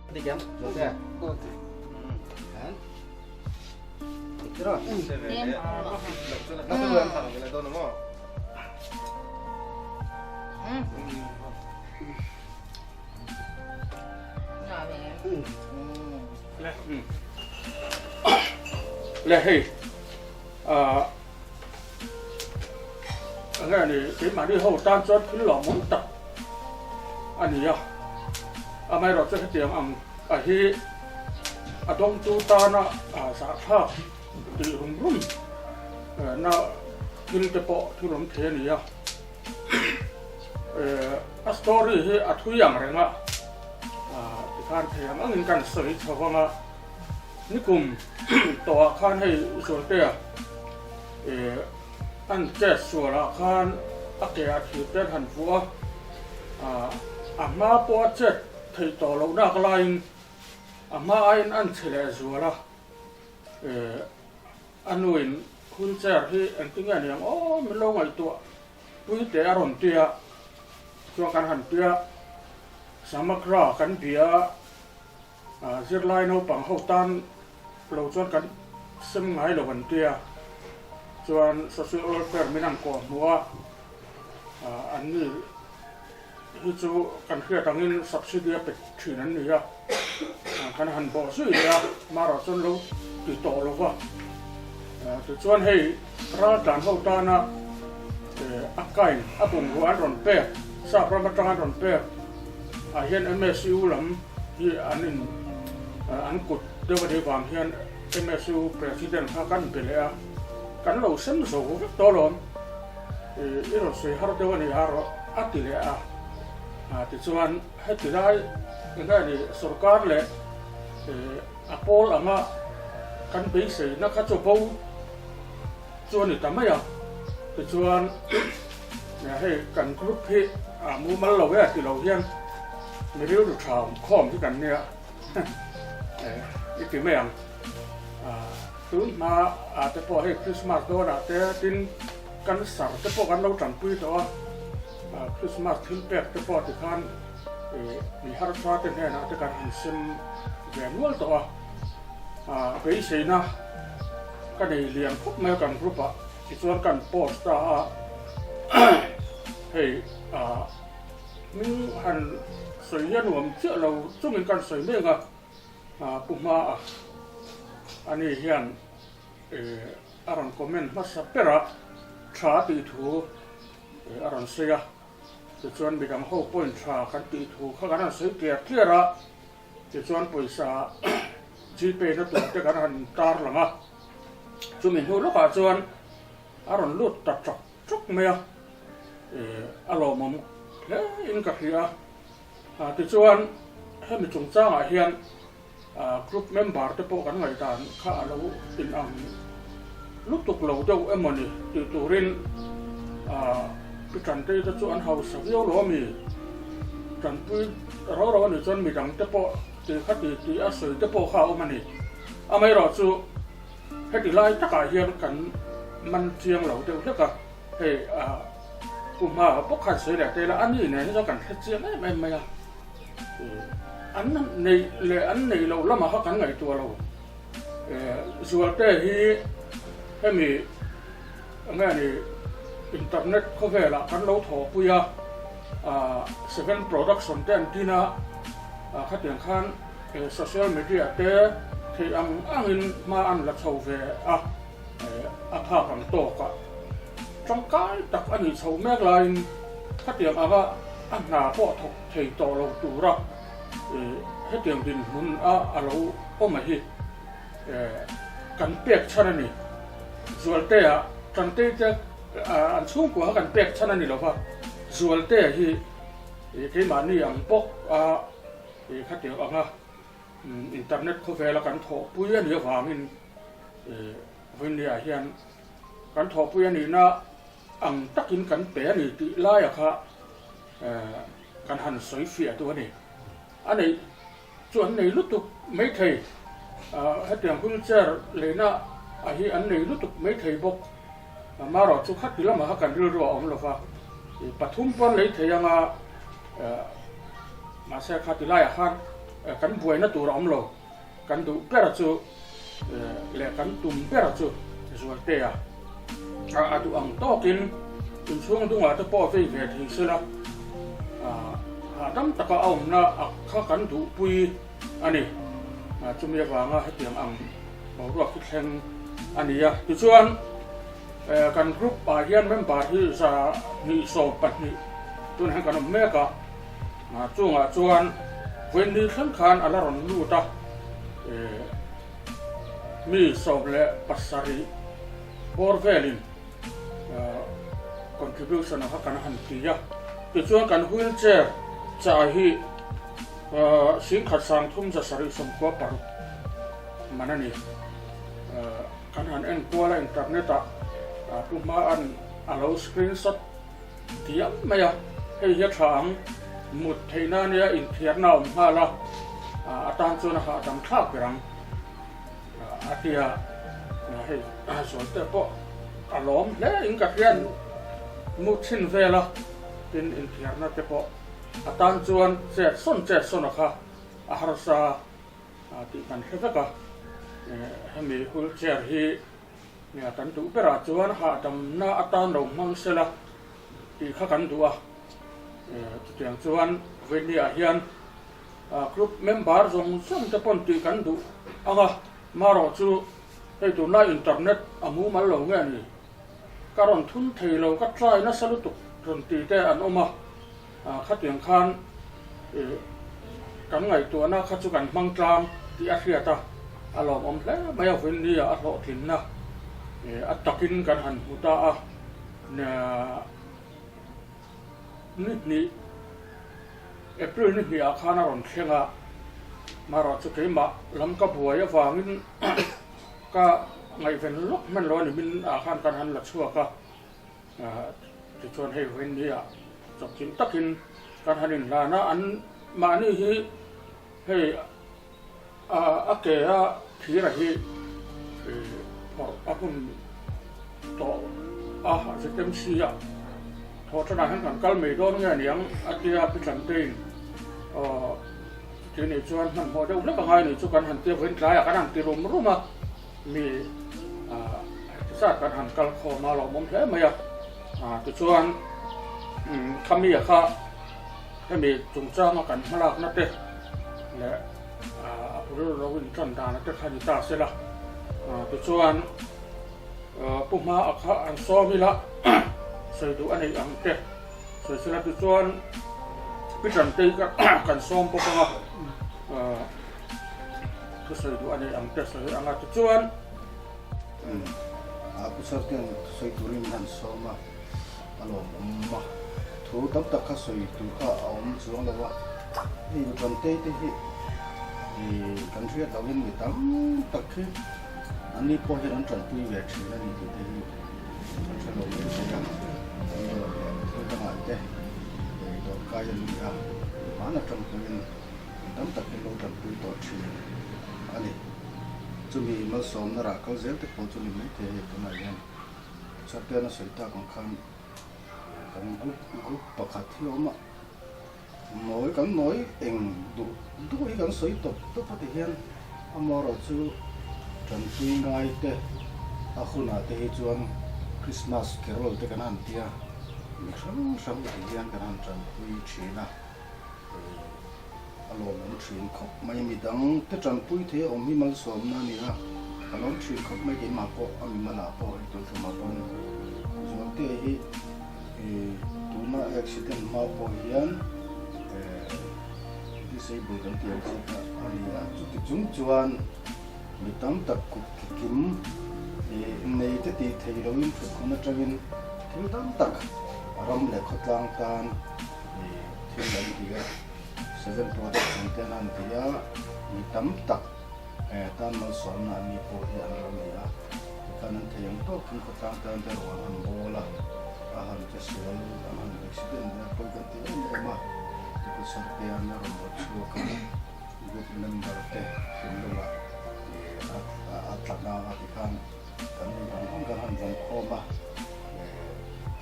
Le hei ah enge ni keimahni ho tan chuan thil lawmawm tak a ni a, amaherawhchu hetiang ang a hi a dawngtu tana zahthlak tih rum rum na thil te pawh thil awm thei a ni a, a story hi a thui ang reng a, tikhan thei ang angin kan sawi chho vang a, nikum tawhah khan hei Zualtea an chet sualah khan a ke ah thir te an han vuah a, a hma pawh a chet theih tawh loh nak laiin a hma aiin an chhe leh zual a, a nuin wheelchair hi engtin nge niang aw min lo ngaihtuah pui teh a rawn ti a, chuan kan han tia Samagra kan bia a, zirlai naupang ho tan lo chuan kan sem ngai lo an tia, chuan social welfare min an kawh hmuh a, an ni. Hi chu kan hriat angin subsidy a pe thin an ni a, kan han bawh zui leh a, marawh chuan lo ti tawh lo va. Tichuan hei raltlan ho tana a kain a bungrua an rawn pek, sap ram atanga an rawn pek ah hian MSU lam hi an in an kut deuh a nih vang hian MSU president kha kan be leh a, kan lo sem zo vek tawh alawm. I rawn sawi har deuh a ni a rawh a ti leh a. Tichuan heti lai enge ni sorkar leh a pawl anga kan beiseina kha chu bo chu a ni ta mai a. Tichuan hei kan group hi a mumal lo e ti lo hian mi rilru tha awm khawm hi kan nia i ti mai ang. Tun hma ah te pawh hei Christmas dawnah te tin kan sar te pawh kan lo tanpui tawh a, Christmas thil pek te pawh tikhan mi harsa te hnenah te kan han sem ve nual tawh a, beiseina ka nei lian khawp mai a kan group ah tichuan kan post ta a, hei hming han sawi hian nuam chiah lo chungin kan sawi mek a. Pu Hmaa ani hian a rawn comment hmasa ber a, tha tih thu a rawn sawi a, tichuan midang ho pawhin tha kan tih thu kha kan han sawi tliar tliar a, tichuan pawisa Gpay na tur te kan han tar lang a, chumi hnu lawkah chuan a rawn lut ta chawk chawk mai a, a lawmawm hle in ka hria a. Tichuan, hemi chungchangah hian group member te pawh kan ngaihdan kha a lo inang lutuk lo deuh emawni tih turin pi Tantei te chu an hausa viau lo ami? Tanpui ro ro anih chuan midang te pawh ti kha ti tih a sawi te pawh kha a awm a ni. Amaherawhchu heti lai takah hian kan man chiang lo deuh hlek a, hei Pu Hma bawk khan sawi leh tel a, a ni nen hi chuan kan hre chiang em em mai a, an neih leh an neih loh lamah kha kan ngaihtuah lo. Zualte hi hemi enge ni internet khawvelah kan lo thawhpui a, Seven Production te an tin a, khatiang khan social media te theih ang angin hma an la chho ve a. A phak ang tawk a, tangkai tak a nih chhoh mek laiin khatiang anga a hna pawh thawk thei tawh lo tura hetiang dinhmun a a lo awm a hi kan pek chhan a ni. Zualtea Tantei te an chhungkua kha kan pek chhan a ni lova, Zualtea hi keimahni ang bawk a khatiang anga internet khawvela kan thawhpui a nih avangin Vawinia hian kan thawhpui a nihna ang takin kan pe a ni tih laia kha kan han sawi fiah duh a ni. A neih chu an nei lutuk maithei, hetiang wheelchair leina a hi an nei lutuk maithei bawk. Marawh chu khati lamah kha kan rilru a awm lova, pathum pawn lei thei anga mahse khati laiah khan. kan buaina tur a awm lo. Kan duh ber chu leh kan tum ber chu Zualtea a duh ang tawkin inchhung dungah te pawh vei ve thei sela, hahdam taka a awmna a kha kan duhpui a ni. Chumi avanga hetiang ang boruak hi thleng a ni a. Tichuan kan group ah hian member hi 212 tunah hian kan awm mek a. Chungah chuan vawiin thleng khan a la rawn lut a, mi 17 bawr velin contribution a kha kan han ti a. Tichuan kan wheelchair chah hi 13,796 man a ni. Kan han enkual a internet ah pu hma an a lo screenshot Diam mai a, hei hi a tha ang, mut theihna ania inthiarna a awm nghal a, a tan chuan a hahdam thlak ber ang a ti a, hei Zualte pawh a lawm hle in ka hriat mu thin vel a, tin inthiarna te pawh a tan chuan chet sawn chet sawn a kha a harsa tih kan hre vek a, hemi wheelchair hi Nia, kan duh berah chuan hahdamna atan lo hmang sela tih kha kan duh a. Chutiang chuan Vawihniah hian group member zawng zawng te pawn tih kan duh ang a, marawh chu hei tunlai internet a mumal lo nge ni, ka rawn thun thei lo, ka try nasa lutuk rawn ti te an awm a, khatiang khan kan ngaihtuahna kha chu kan hmang tlang tih a hriat a, a lawmawm hle mai a, vawiin a hlawhtlinna a takin kan han hmu ta a, ni hnih April ni hnih ah khan a rawn thleng a, marawh chu keimah lam ka buai avangin ka ngaihven lawk hman lo a ni min ah khan kan han la chhuak a. Tichuan hei vawiin ni ah chawpchilh takin kan han inhlan a, an mahni hi hei a ke a thira hi phawrh a hun tawh a ZMC ah thawh tanah hian kan kal mai dawn nge aniang a tia Pi Tlantein chuti nih chuan hmanhmawh deuh hlek a ngai nih chu kan han tia vawiin tlaiah kan han ti rum rum a. Mi heti zat kan han kal khawm a lawmawm hle mai a, tichuan khami a kha hemi chungchanga kan hmalakna te leh a bul lo intan dana te kha ni ta se la, tichuan pu hma a kha an sawm ila sawi duh a neih ang te sawi se la, tichuan Pi Tantei kan sawm bawk ang a. Thusawi duh a nei ang te sawi anga tichuan. Umm a pu sir ten thusawi turin min han sawm a, a lawmawm a, thu tam tak kha sawi tur kha a awm chuang lo a, hei Rutantei te hi ih kan hriat lohin mi tam tak hi an ni pawh hian an tanpui ve thin a ni tih te hi kan hre lo mai thei a, an dawr leh thil dangah te dawrkai an ni a, hmaan atang pawhin. Mi tam tak in lo tanpui tawh thin a ni. Chumi malsawmna rah kal zel te pawh chu ni mai thei hei tunah hian Chhaktean a sawi tak ang khan kan group group pakhat hi a awm a, nawi kan nawi eng duh duh hi kan sawi tawp tawp a ti hian amaherawh chu tanpui ngai te a hunah te hi chuan Christmas carol te kan han tia mi hrang hrang ti hian kan han tanpui thin a. A lawmawm thin khawp mai midang te tanpui thei a awm hi malsawmna a ni a, ka lawm thin khawp mai keimah pawh a mimalah pawh hei tun thumah pawn Zualte hi tuna accident hma pawh hian disable kan tih ang chi kha a ni a, chuti chung chuan mi tam tak kut kikim nei te tih theih loin thutkhun atangin thil tam tak ram leh khawtlang tan Thil an ti a, Seven Production te an han ti a, mi tam tak tan malsawmna an ni pawh hi an lo ni a, tikhan an thei ang tawkin khawtlang tan te erawh an han bawl a, a han che sual, an han accident leh a pawi kan ti em em a, tipu Sarte an a rawn rawt chhuak a, group member te thinlungah a tla nghal a tikhan kan nih ang ang kan han vawng khawm a.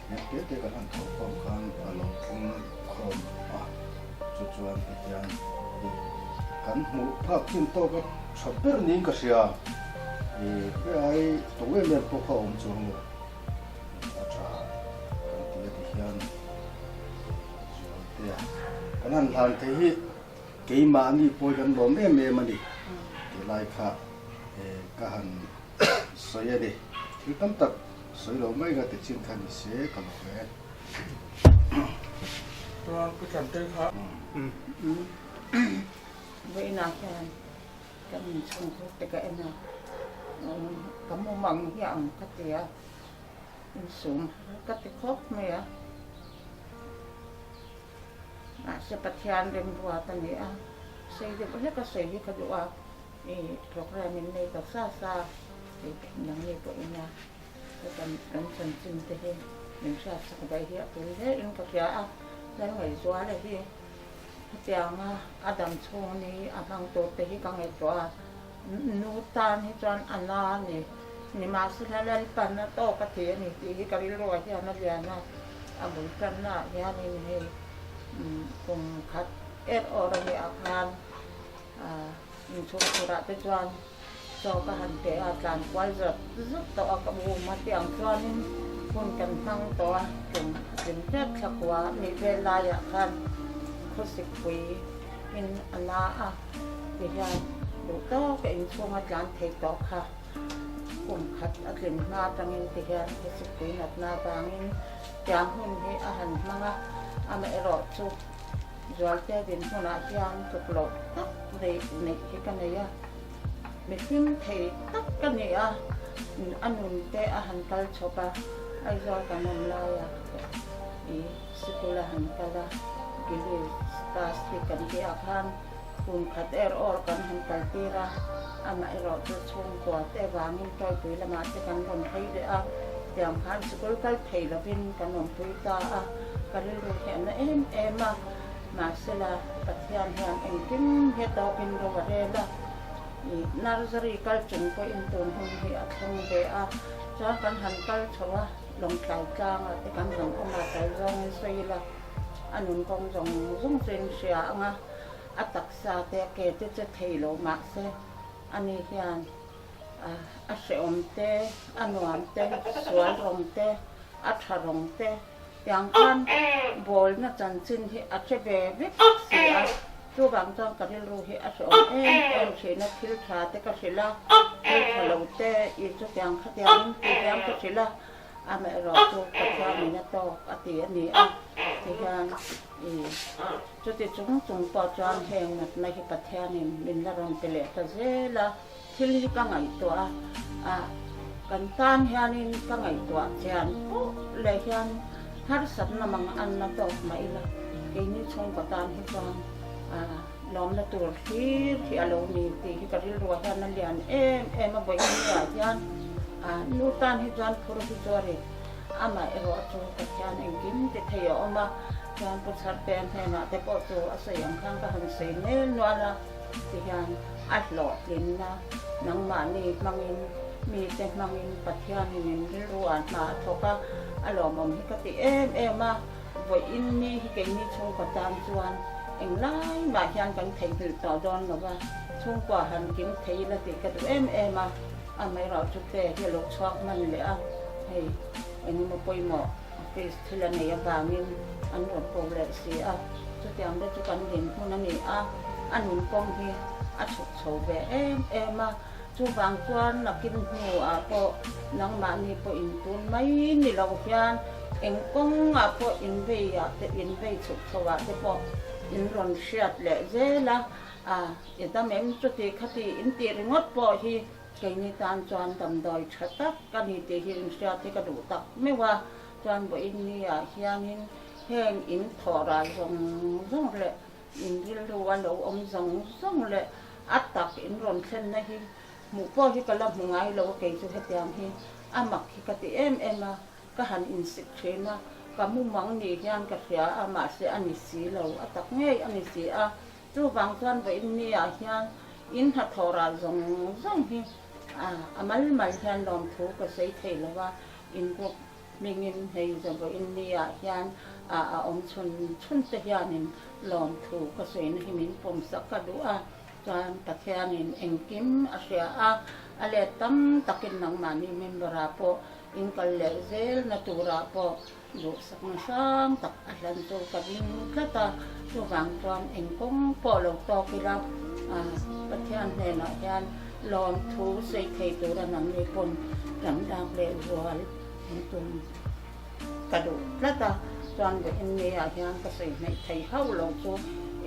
Heng te te kan han thawh khawm khan a lo thleng khawm a. Chu chuan ti hian i kan hmuh phak chin tawk a tha ber niin ka hria. I hriai to em em pawh kha a awm chuang lo. A tha kan ti a ti hian Zualtea kan han hlan thei hi keimahni pawi kan lawm em em a ni tih lai kha ka han sawi a ni. Thil tam tak sawi lo mai ka ti chin kha ni se ka lawm e. Chuan ka thlan te kha. Vawiinah hian kan inchhungkhur te ka en a, ka mumang hi ang ka ti a, insum ka ti khawp mai a. Mahse Pathian remruat a ni a, sei deuh hlek a sawi hi ka duh a, i programme in nei ta sa sa, nangni pawhin a. Kan chanchin te hi min hriatsak daih hi a tul hle in ka hria a, Lalngaihzuala hi hetianga a dam chhung ni a hmang tur te hi ka ngaihtuah a, nu tan hi chuan a na a ni, nimahsela Lalpan a tawk a ti a ni tih hi ka rilruah hian a lian a, a bul tannaah hianin hei kum khat er awr a nih ah khan inchhungkhurah te chuan Chaw ka han pe a, tlan kual zawt zawt tawh a ka bum a, tiang chuanin hun kan hmang tawh a, tum a tling tep thlakua nih vel laiah khan khawsikpui in a na a, tihian duh tawk a inchhung a tlan thei tawh kha kum khat a tlin hma atangin tihian khawsikpui natna avangin tiang hun hi a han hmang a, amaherawh chu Zualte dinhmunah hian tluk loh tak neih neih hi ka nei a, mihring thei tak ka ni a, a nun te a han kal chhawp a, Aizawl kan awm laia i sikul a han kal a, Gillis class hi kan tih ah khan kum khat er awr kan han kal tir a, amaherawh chu chhungkua te vangin tawipui lamah te kan rawn phei leh a, tiang khan sikul kal thei lovin kan awmpui ta a. Ka rilru hi a na em em a, mahsela Pathian hian engkim hi a tawpin ro a rel a, i nursery kal chung pawhin tun hun hi a thleng ve a, chuan kan han kal chho a, Lawngtlai tlangah te kan han awm a, tal zawngin sawi ila a nun kawng zawng zawng chu in hria ang a, a taksa te a ke te che thei lo mahse ani hian a hrehawm te, a nuam te, sual rawng te, a tha rawng te, Tiang khan bawlna chanchin hi a hre ve vek si a, chuvang chuan ka rilru hi a hrehawm em em thin a, thil tha te ka hrilh a, thil tha lo te i chutiang khatiangin ti hian ka hrilh a, amaherawh chu Pathianin a tawk a ti a ni a, tihian i chuti chung chung pawh chuan heng natna hi Pathianin min la rawn pe leh ta zel a. Thil hi ka ngaihtuah a, kan tan hianin ka ngaihtuah chian pawh leh hian harsatna mang an na tawk mah ila, keini chhungkaw tan hi chuan lawmna tur hlir hi a lo ni tih hi ka rilruah hian a lian em em a, vawiin hian nu tan hi chuan phur hi chu a ri. Amaherawh chu Pathian engkim ti thei a awm a, chuan Pu Chhartea hnenah te pawh chu a sawi ang khan ka han sawi nel nual a. Tihian a hlawhtlinna nangmahni hmangin, mite hmangin Pathianin in rilru ah hna a thawk a, a lawmawm hi ka ti em em a, vawiin ni hi keini chhungkaw tan chuan englai mah hian kan theihnghilh tawh dawn lo va, chhungkua han kim thei ila tih ka duh em em a, amaherawhchute hi a lo chhuak hman leh a, hei engemaw pawimawh. Office thil a nei avangin an rawn ko leh si a, chutiang te chu kan dinhmun a ni a, a nun kawng hi a chhuk chho ve em em a, chuvang chuan nakin hnuah pawh nangmahni pawh intun mai ni lo hian eng kawngah pawh inveiah te invei chhuk chho ah te pawh in rawn hriat leh zel a, a i dam em chuti khati intih ringawt pawh hi Keini tan chuan damdawi tha tak a ni tih hi inhriat hi ka duh tak meuh a, chuan vawiin ni ah hianin heng in thawh ral zawng zawng leh in rilru a lo awm zawng zawng leh a tak in rawn thlenna hi hmuh pawh hi ka la hmu ngai lo a, kei chu hetiang hi a mak hi ka ti em em a, ka han insik thin a, ka mumang ni hian ka hria a, mahse a ni si lo, a tak ngei a ni si a. Chuvang chuan vawiin ni ah hian in hnathawh ral zawng zawng hi a mal mal hian lawmthu ka sawi thei lo a, in group hmingin hei vawiin ni ah hian A awm chhun chhun te hianin lawmthu ka sawina hi min pawmsak ka duh a, chuan Pathianin engkim a hria a, a let tam takin nangmahni member-ah pawh in kal leh zelna turah pawh duhsakna hrang tak a hlan chu ka ding tlat a, chuvang chuan eng kawng pawh lo tawk ila Pathian hnenah hian lawmthu sawi thei tura nangni pawn kan lak leh zual an tum. Ka duh tlat a, chuan vawiin ni-ah hian ka sawi hnaih thei hauh lo chu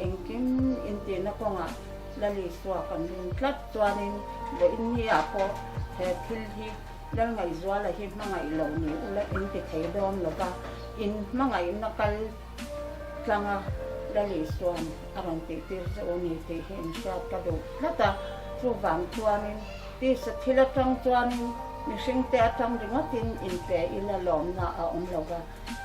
engkim intihna kawngah Lalisua kan ring tlat chuanin vawiin ni-ah pawh he thil hi Lalngaihzuala hi hmangaih loh ni ula in ti thei dawn lo va, in hmangaihna kal tlanga Lalisua'n a rawn tihtir che u ni tih hi in hriat ka duh tlat a, chuvang chuanin Tisa thil atang chuanin mihringte atang ringawtin inpe ila lawmna a awm lo va,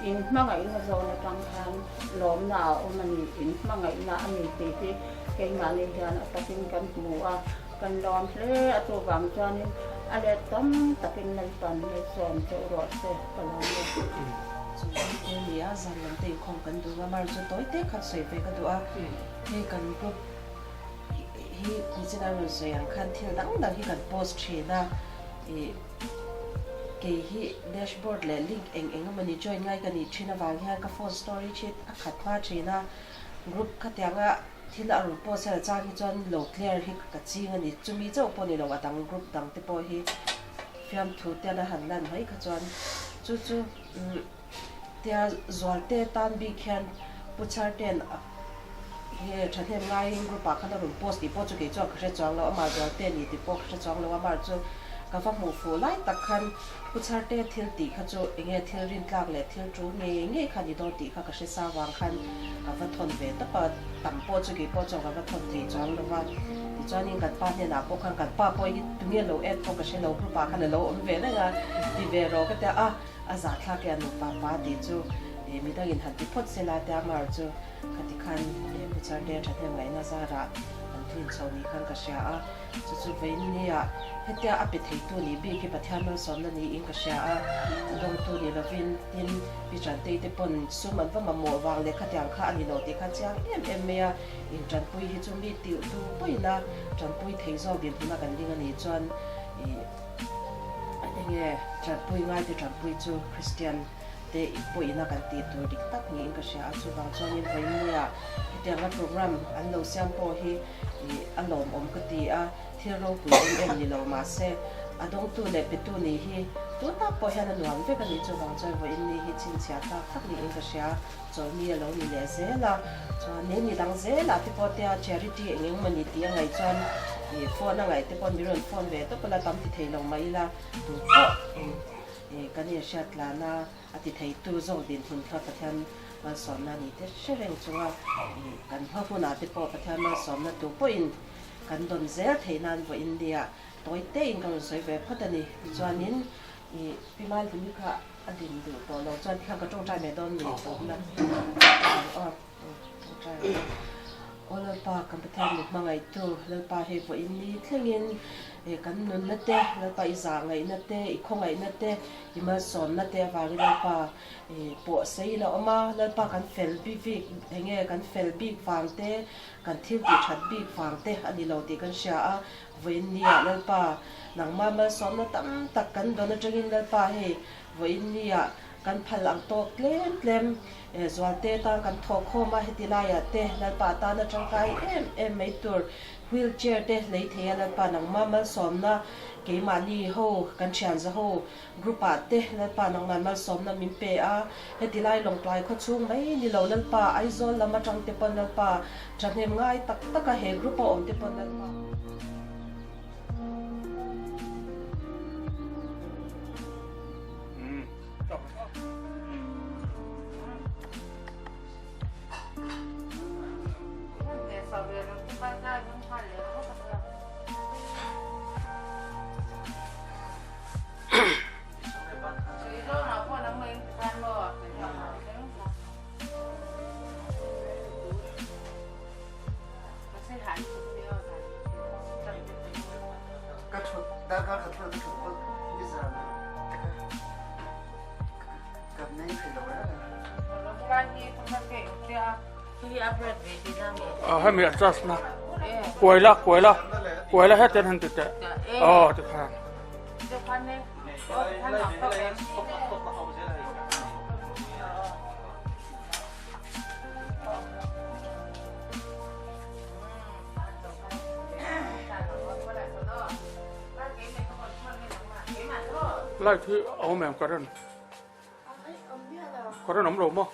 in hmangaihna zawn atang khan lawmna a awm a ni, in hmangaihna a ni tih hi keimahni hian a takin kan hmu a, kan lawm hle a, chuvang chuanin a let tam takin Lalpan malsawm chauh rawh se ka lawm e. Chu te nia zan lam te inkhawm kan duh a, mar chu tawi te khat sawi ve ka duh a, hei kan group hi nichin a rawn sawi ang khan thil dang dang hi kan post thin a, ih kei hi dashboard leh link eng eng emawni join ngai ka nih thin avang hian ka phone storage hi a khat hma thin a, group khatianga thil a rawn post hian a chang hi chuan lo clear hi ka ching a ni, chumi chauh pawh ni lo a dang group dang te pawh hi fiamthu te an han lan mai kha chuan chu chu umm. Tia Zualte tan bik hian Pu Charte'n a he thahnem ngaiin group ah khan a rawn post tih pawh chu kei chuan ka hre chuang lo, amah Zualte ni tih pawh ka hre chuang lo, amah chu ka va hmuh fuh lai tak khan Pu Charte thil tih kha chu eng nge thil rintlak leh thil tul ngei ngei kha ni dawn tih kha ka hre sa vang khan ka va thawn ve tawp a, tam pawh chu kei pawh chuan ka va thawn thei chuang lo va, tichuanin kan pa hnenah pawh khan kan pa pawh hi tunge lo add pawh ka hre lo group ah khan a lo awm ve reng a, ti ve rawh ka tia a. A zahthlak e a nupa pa tih chu eh midangin han ti phawt sela tia Mar chu khati khan eh Pu Charte thahnem ngaihna zarah an tlin chho ni khan ka hria a, chu chu vawiin nia hetia a pe theitu nih bik hi Pathian malsawmna niin ka hria a, a dawngtu ni lovin tin Pi Chantei te pawn sum an va mamawh vang leh khatiang kha a ni lo tih kha chiang em em mai a, intanpui hi chu mi tihtu pawhin a tanpui thei zawk dinhmuna kan ding a nih chuan ih. Enge tanpui ngaite tanpui chu Kristian te pawhina kan tih tur dik tak niin ka hria a, chuvang chuanin vawiinnia hetianga program an lo siam pawh hi ih a lawmawm ka ti a, thil ropui em em ni lo mahse a dawngtu leh petu nih hi tunah pawh hian a nuam vek a ni, chuvang chuan vawiinni hi chhinchhiah tlak tak niin ka hria. Chawlhni a lo ni leh zel a, chuan he ni dang zelah te pawh tia charity eng eng mawni tih a ngaih chuan ih phone a ngaih te pawh min rawn phone ve tawp a la tam ti thei lo mah ila tu pawh ih kan inhriat tlan a, a ti thei tu zawk dinhmun kha Pathian malsawmna a ni te hre reng chunga ih kan hma hunah te pawh Pathian malsawmna tu pawhin kan dawn zel theih nan vawiin nia tawi tein ka rawn sawi ve phawt a ni. Tichuanin ih Pi Malhlimi kha A din duh tawh lo chuan tikhan ka tawngtai mai dawn ni tawpna aw tawngtai ang aw Lalpa kan Pathian mi hmangaihtu Lalpa hei vawiin ni thlengin eh kan nunna te Lalpa i zah ngaihna te i khawngaihna te i malsawmna te avangin Lalpa eh pawh sei in a awm a Lalpa kan fel bik bik enge kan fel bik vang te kan thil tih that bik vang te a ni lo tih kan hria a Vawiin nia Lalpa, nangmah malsawmna tam tak kan dawn atangin Lalpa hei vawiin nia kan phal ang tawk tlem tlem Zualte tan kan thawh khawm a, heti laiah te Lalpa tana tangkai em em mai tur wheel chair te lei thei a Lalpa nangmah malsawmna keimahni ho kan thianza ho Group ah te Lalpa nangmah malsawmna min pe a, heti lai Lawngtlai khaw chhung mai ni lo Lalpa Aizawl lam atang te pawn Lalpa thahnem ngai tak tak a he group a awm te pawn Lalpa. Ka thut darkar khat vel ka thut pawh nizan ah ka meng thei lo reng a. Hemi adjust na kuai la kuai la kuai la hetian han ti teh aw tikhan. Light hi a awm em current current awm lo maw